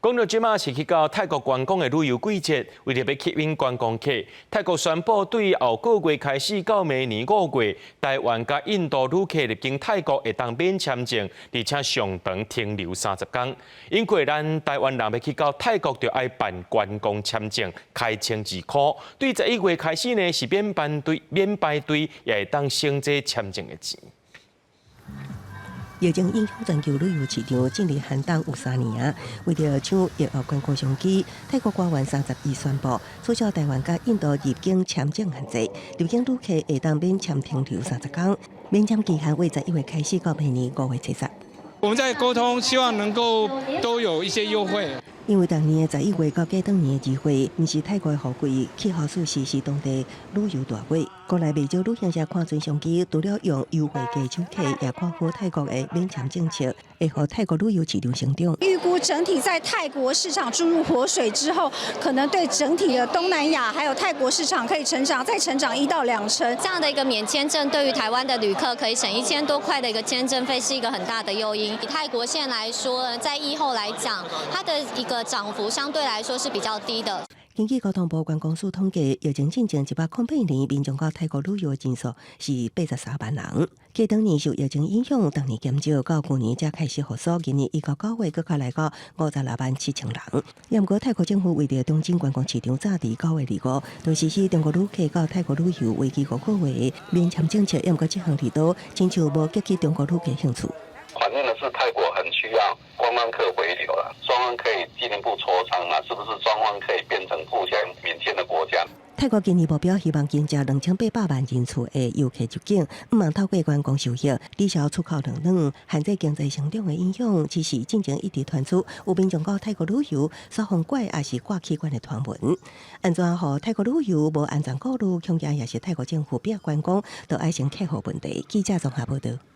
講到這馬是去到泰國觀光的旅遊季節，為著欲吸引觀光客，泰國宣布對後個月開始到明年5月，台灣佮印度旅客入境泰國會當免簽證，而且上長停留30工。因過咱台灣人欲去到泰國，就愛辦觀光簽證，開1200塊。對11月開始呢，是免排隊，免排隊，也會當省這簽證的錢。疫情影響全球旅遊市場進入寒冬有3年啊！為著搶疫後觀光商機，泰國官員31宣布取消台灣佮印度入境簽證限制，入境旅客會當免簽停留30工，免簽期限為11月開始到明年5月70。我們在溝通，希望能夠都有一些優惠。因為逐年的11月到過當年的2月，毋是泰國的雨季，氣候舒適，是當地旅遊大月。國內袂少旅行社看準商機，除了用優惠價搶客，也看好泰國的免簽政策，會予泰國旅遊市場成長。預估整體在泰國市場注入活水之後，可能對整體的東南亞還有泰國市場可以成長，再成長1到2成。這樣的一個免簽證，對於台灣的旅客可以省1000多塊的一個簽證費，是一個很大的誘因。以泰國線來說，在疫後來講，它的一個漲幅相對來說是比較低的。根據交通部觀光署統計，疫情進前108年民眾到泰國旅遊的人數是83萬人。過當年受疫情影響，逐年減少，到舊年才開始復甦。今年1到9月，閣較來到56萬7千人。毋過泰國政府為著重振觀光市場，早佇9月25就實施中國旅客到泰國旅遊為期5個月的免簽政策。毋過這項利多，親像無激起中國旅客興趣。反映的是泰國很需要觀光客回流了，雙方可以進一步磋商嘛？是不是雙方可以變成互相免簽的國家？泰國今年目標希望增加2800萬人次的遊客入境，向望透過觀光收益抵消出口轉軟、限制經濟成長的影響。只是進前一直傳出有民眾到泰國旅遊，煞予拐抑是割器官的傳聞。按怎予泰國旅遊無安全顧慮，恐驚也是泰國政府逼觀光，都愛先克服問題。記者綜合報道。